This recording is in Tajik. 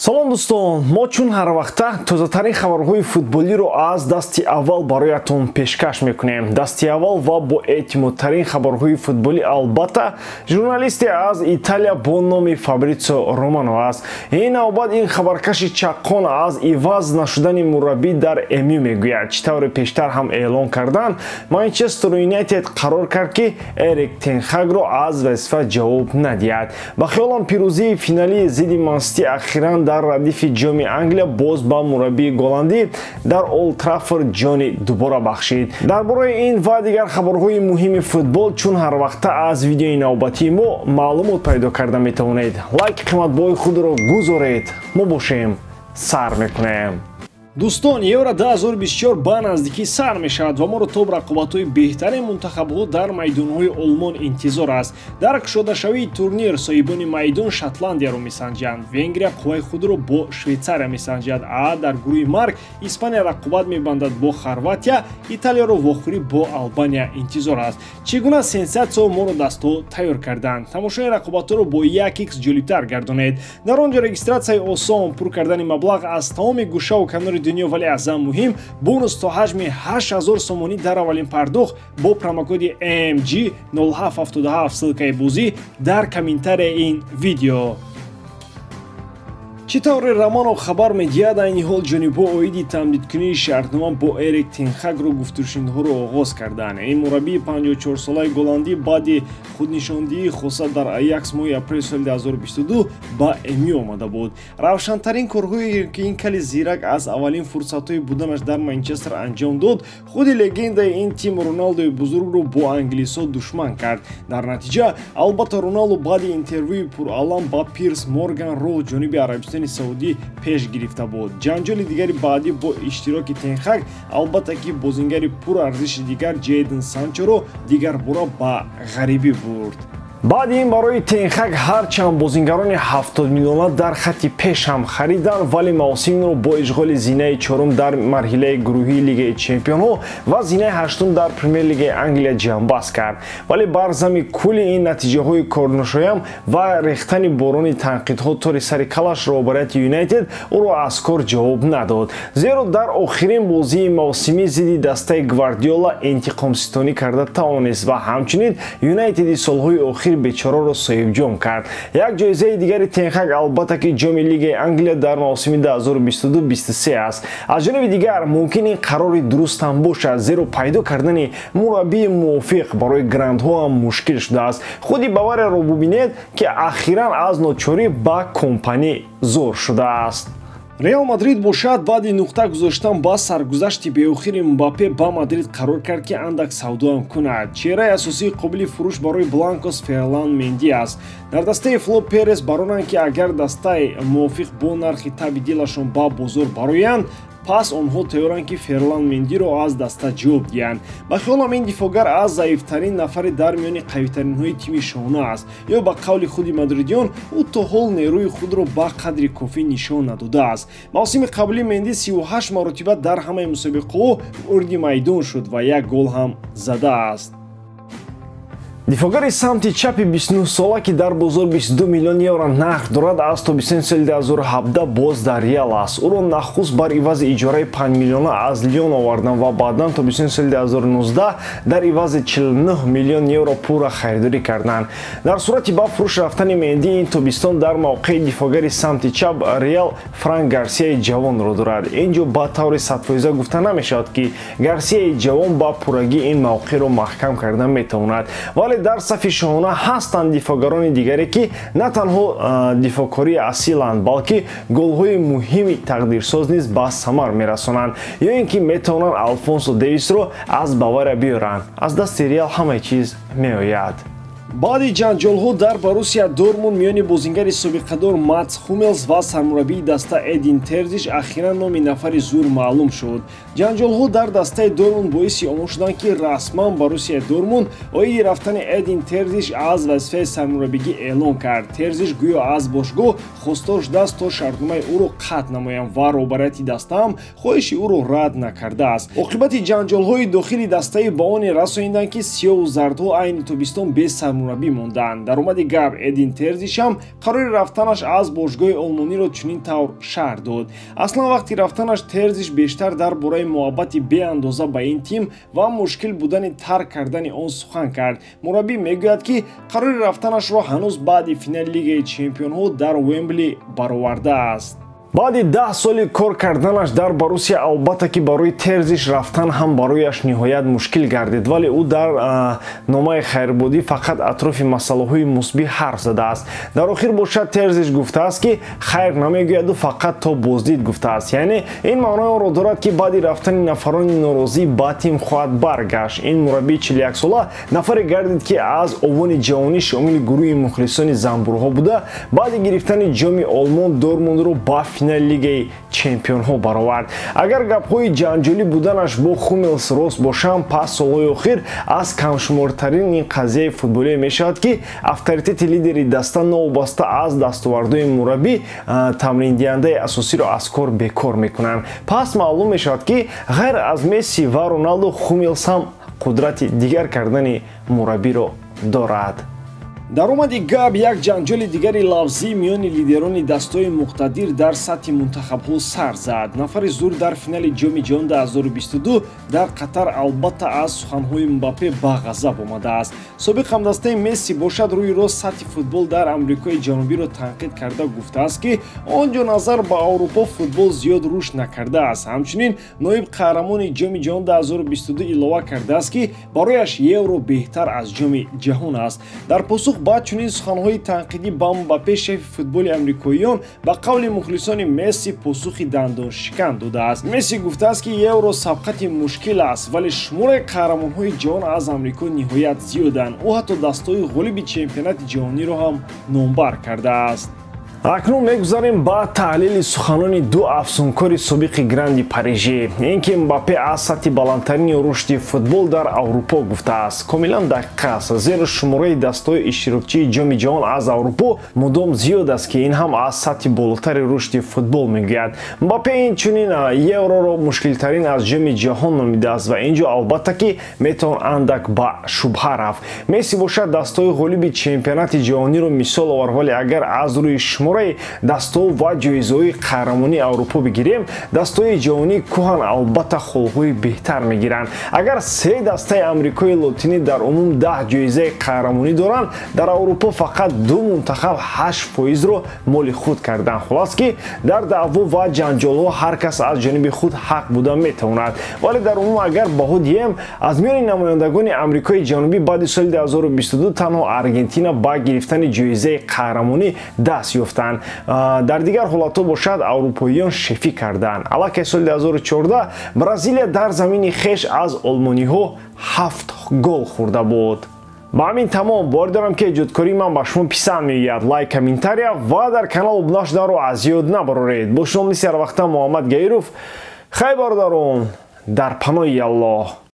Салом дӯстон, мо чун ҳар вақта тозатарин хабарҳои футболиро аз дасти аввал бароятон пешкаш мекунем. Дасти аввал ва бо эътимодтарин хабарҳои футболӣ албатта журналисте аз Италия бо номи Фабритсио Романо аст. Ин навбат ин хабаркаши чаққон аз иваз нашудани мураббӣ дар МЮ мегӯяд. Чӣ тавре пештар ҳам эълон карданд, Манчестер Юнайтед қарор кард, ки Эрик тен Хагро аз вазифа ҷавоб надиҳад. Ба хиёлам, пирӯзии финалии зидди Ман Сити ахиран дар радифи Ҷоми Англия боз ба мураббии голландӣ дар Олд Траффорд ҷони дубора бахшид. Дар бораи ин ва дигар хабарҳои муҳими футбол чун ҳар вақта аз видеои навбатии мо маълумот пайдо карда метавонед. Лайки қиматбоҳои худро гузоред. Мо бошем, сар мекунем. Дӯстон, Евро 2024 ба наздикӣ сар мешавад ва моро то рақобатҳои беҳтарин мунтахабҳо дар майдонҳои Олмон интизор аст. Дар кушодашавии турнир соҳибони майдон Шотландияро месанҷанд, Венгрия қувваи худро бо Швейтсария месанҷад, а дар гурӯҳи марг Испания рақобат мебандад бо Хорватия, Италияро вохӯрӣ бо Албания интизор аст. Чӣ гуна сенсатсияҳо моро дастҳо тайёр карданд? Тамошои рақобатҳоро бо 1x ҷолибтар гардонед. Дар он ҷо регистратсияи осон, пур кардани маблағ аз тамоми гӯшаву канори дунё, вале аз ҳам муҳим, бонус то ҳаҷми 8000 сомонӣ дар аввалин пардохт бо промокоди MG 0777. Ссылкаи бозӣ дар комментарияи ин видео. Чӣ тавре Романо хабар медиҳад, айни ҳол ҷонибҳо оиди тамдидкунии шартнома бо Эрик тен Хагро гуфтушунидҳоро оғоз карданд. Ин мураббии 54-солаи голландӣ баъди худнишондиҳии хоса дар Аякс моҳи апрели соли 2022 ба МЮ омада буд. Равшантарин корҳое, ки ин кали зирак аз аввалин фурсатҳои буданаш дар Манчестер анҷом дод, худи легендаи ин тим Роналдои бузургро бо англисҳо душман кард. Дар натиҷа, албатта, Роналдо баъди интервюи пуралам ба Пирс Морган роҳ ҷониби Арабистони Саудӣ пеш гирифта буд. Ҷанҷоли дигари баъдӣ бо иштироки тен Хаг, албатта, ки бозингари пурарзиши дигар Ҷейден Санчоро дигарбора ба ғарибӣ бурд. Баъди ин барои тен Хаг ҳарчанд бозингарони 70 миллиона дар хатти пеш ҳам хариданд, вале мавсимро бо ишғоли зинаи чорум дар марҳилаи гурӯҳии Лигаи чемпионҳо ва зинаи ҳаштум дар Премер-лигаи Англия ҷамъбаст кард. Вале бар зами кулли ин натиҷаҳои корношоям ва рехтани борони танқидҳо тори сари калаш, роҳбарияти Юнайтед ӯро аз кор ҷавоб надод, зеро дар охирин бозии мавсимӣ зидди дастаи Гвардиола интиқомситонӣ карда тавонист ва ҳамчунин Юнайтеди солҳои охир бечораро соҳибҷом кард. Як ҷоизаи дигари тен Хаг, албатта, ки Ҷоми Лигаи Англия дар мавсими 2022-23 аст. Аз ҷониби дигар, мумкин ин қарори дуруст ҳам бошад, зеро пайдо кардани мураббии мувофиқ барои грандҳо ҳам мушкил шудааст. Худи Баварияро бубинед, ки ахиран аз ночорӣ ба Компанӣ зор шудааст. Реал Мадрид бошад, баъди нуқта гузоштан ба саргузашти беохири Мбаппе ба Мадрид қарор кард, ки андак савдоам кунад. Чеҳраи асосии қобили фурӯш барои бланкос Ферлан Менди аст. Дар дастаи Фло Перес баронанд, ки агар дастаи мувофиқ бо нархи таби дилашон ба бозор бароянд, пас онҳо тайёранд, ки Ферлан Мендиро аз даста ҷавоб диҳанд. Ба хиёлам, ин дифоъгар аз заифтарин нафаре дар миёни қавитаринҳои тими шоҳона аст, ё ба қавли худи мадридиён, ӯ то ҳол нерӯи худро ба қадри кофӣ нишон надодааст. Мавсими қаблӣ Менди 38 маротиба дар ҳамаи мусобиқаҳо вориди майдон шуд ва як гол ҳам задааст. Дифоъгари самти чапи 29-сола, ки дар бозор 22 миллион евро нарх дорад, аз тобистони соли 2017 боз дар Реал аст. Ӯро нахуст бар ивази иҷораи 5 миллиона аз Лион оварданд ва баъдан тобистони соли 2019 дар ивази 49 миллион евро пурра харидорӣ карданд. Дар сурати ба фурӯш рафтани Менди ин тобистон, дар мавқеи дифоъгари самти чап Реал Франк Гарсияи ҷавонро дорад. Ин ҷо ба таври садфоиза гуфта намешавад, ки Гарсияи ҷавон ба пуррагӣ ин мавқеъро маҳкам карда метавонад, вале дар сафи шоҳона ҳастанд дифоъгарони дигаре, ки на танҳо дифоъкории асиланд, балки голҳои муҳими тақдирсоз низ ба самар мерасонанд, ё ин ки метавонанд Алфонсо Девисро аз Бавария биёранд. Аз дасти Реал ҳамаи чиз меояд. Баъди ҷанҷолҳо дар Боруссия Дортмунд миёни бозингари собиқадор Матс Хумелс ва сармураббии даста Эдин Терзиш ахиран номи нафари зур маълум шуд. Ҷанҷолҳо дар дастаи Дортмунд боиси он шуданд, ки расман Боруссия Дортмунд оиди рафтани Эдин Терзиш аз вазифаи сармураббигӣ эълон кард. Терзиш гӯё аз бошгоҳ хостор шудааст, то шартномаи ӯро қатъ намоянд, ва роҳбарияти дастаам хоҳиши ӯро рад накардааст. Оқибати ҷанҷолҳои дохили дастаи ба оне расониданд, ки сиёҳу зардҳо айни тобистон бе сармураббӣ монданд. Дар омади гап Эдин Терзиш ҳам қарори рафтанаш аз бошгоҳи олмониро чунин тавр шарҳ дод. Аслан вақти рафтанаш Терзиш бештар дар бораи муҳаббати беандоза ба ин тим ва мушкил будани тарк кардани он сухан кард. Мураббӣ мегӯяд, ки қарори рафтанашро ҳанӯз баъди финали Лигаи Чемпионҳо дар Уэмбли баровардааст. Баъди 10 соли кор карданаш дар Боруссия албатта ки барои Терзиш рафтан ҳам барояш ниҳоят мушкил гардид, вале ӯ дар номаи хайрбодӣ фақат атрофи масъалаҳои мусбӣ ҳарф задааст. Дар охир бошад Терзиш гуфтааст, ки хайр намегӯяду фақат то боздид гуфтааст. Яъне ин маънои онро дорад, ки баъди рафтани нафарони норозӣ ба тим хоҳад баргашт. Ин мураббии 41сола нафаре гардид, ки аз овони ҷавонӣ шомили гурӯҳи мухлисони занбурҳо буда, баъди гирифтани ҷоми Олмон Дортмундро ба финали Лигаи Чемпионҳо баровард. Агар гапҳои ҷанҷолӣ буданаш бо Хумелс рост бошанд, пас солҳои охир аз камшумортарин ин қазияи футболие мешавад, ки авторитети лидери даста новобаста аз дастовардҳои мураббӣ тамриндиҳандаи асосиро аз кор бекор мекунанд. Пас маълум мешавад, ки ғайр аз Месси ва Роналду Хумелс ҳам қудрати дигар кардани мураббиро дорад. Дар омади гап як ҷанҷоли дигари лафзӣ миёни лидерони дастҳои муқтадир дар сатҳи мунтахабҳо сар зад. Нафари зур дар финали Ҷоми ҷаҳон 2022 дар Қатар албатта аз суханҳои Мбаппе ба ғазаб омадааст. Собиқ ҳамдастаи Месси бошад рӯи рост сатҳи футбол дар Амрикои Ҷанубиро танқид карда гуфтааст, ки он ҷо назар ба Аврупо футбол зиёд рушд накардааст. Ҳамчунин ноиб қаҳрамони Ҷоми ҷаҳон 2022 илова кардааст, ки барояш Евро беҳтар аз Ҷоми ҷаҳон аст. Дар посух ба чунин суханҳои танқидӣ ба Мбаппе шефи футболи амрикоиён ба қавли мухлисони Месси посухи дандоншикан додааст. Месси гуфтааст, ки Евро сабқати мушкил аст, вале шумораи қаҳрамонҳои ҷаҳон аз Амрико ниҳоят зиёданд. Ӯ ҳатто дастҳои ғолиби чемпионати ҷаҳониро ҳам номбар кардааст. Акнун мегузарем ба таҳлили суханони ду афсункори собиқи Гранди Парижӣ. Ин ки Мбаппе аз сатҳи баландтарини рушди футбол дар Аврупо гуфтааст, комилан дақиқ аст, зеро шумораи дастҳои иштирокчии Ҷоми ҷаҳон аз Аврупо мудом зиёд аст, ки ин ҳам аз сатҳи болотари рушди футбол мегӯяд. Мбаппе инчунин Евроро мушкилтарин аз Ҷоми ҷаҳон номидааст ва ин ҷо албатта ки метавон андак ба шубҳа рафт. Месси бошад дастҳои ғолиби чемпионати ҷаҳониро мисол овард, вале агар аз рӯи шумораи дастҳо ва ҷоизаҳои қаҳрамонии Аврупо бигирем, дастҳои ҷаҳонии кӯҳан албатта холҳои беҳтар мегиранд. Агар се дастаи Амрикои Лотинӣ дар умум 10 ҷоизаи қаҳрамонӣ доранд, дар Аврупо фақат ду мунтахаб 8%-ро моли худ карданд. Хулас ки дар даъво ва ҷанҷолҳо ҳар кас аз ҷониби худ ҳақ буда метавонад, вале дар умум агар баҳо диҳем, аз миёни намояндагони Амрикои Ҷанубӣ баъди соли 2022 танҳо Аргентина ба гирифтани ҷоизаи қаҳрамонӣ даст ёфтанд. Дар дигар ҳолатҳо бошад аврупоиён шефӣ карданд. Аллакай соли 2014 Бразилия дар замини хеш аз олмониҳо 7 гол хӯрда буд. Ба ҳамин тамом. Боварӣ дорам, ки эҷодкории ман ба шумо писанд меояд. Лайк, комментария ва дар канал обуна шуданро аз ёд набароред. Бо шумо мисли ҳарвақта Муҳаммад Гаиров. Хайр, бародарон, дар паноҳи Аллоҳ.